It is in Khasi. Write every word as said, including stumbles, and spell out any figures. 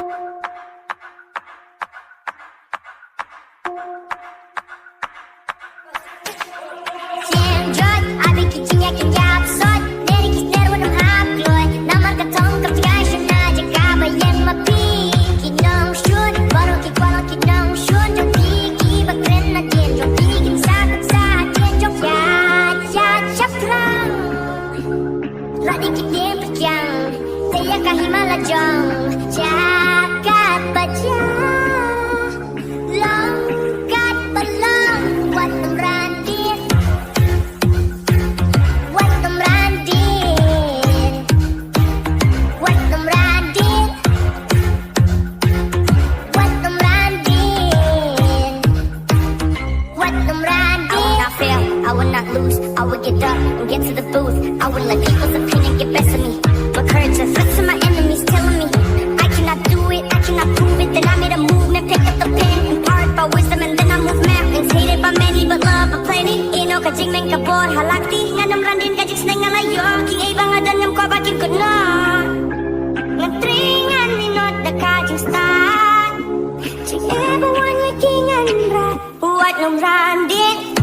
Ïeng jot, abi ki jingïaid kin ïap sot. Neri ki sner wat ym hap kloi. Namar ka thong kam jngai shuna jaka ba ïeng ma phi. Ki nongshun, baroh ki kwalong ki nongshun. Jong phi kiba kren nadien, jong phi kin sa kat sa hadien jong ïaid ïaid shaphrang. Rah dei ki dieng pyrkiang, te ïa ka hima la jong. Jaka ba jia, long kat ba long. Wat ym ran dien, wat ym ran dien, wat ym ran dien, wat ym ran dien. What them riding? I will not fail, I will not lose. I will get up and get to the booth. I will let people's opinion get best of me. My courage is rich to my enemies telling me I cannot do it, I cannot prove it. Then I made a movement, pick up the pen, empowered by wisdom, and then I move mountains. Hated by many, but loved by plenty. Ino ka jingmeng ka bor ha lakti, ngan ym ran dien ka jingsneng nga la ïoh. Ki ei ba nga don ngam kwah ba kin kut noh. Ngan trei ngan minot da ka jingstad. Jingeh ba wan ïa ki ngan rat. Wat ym ran dien.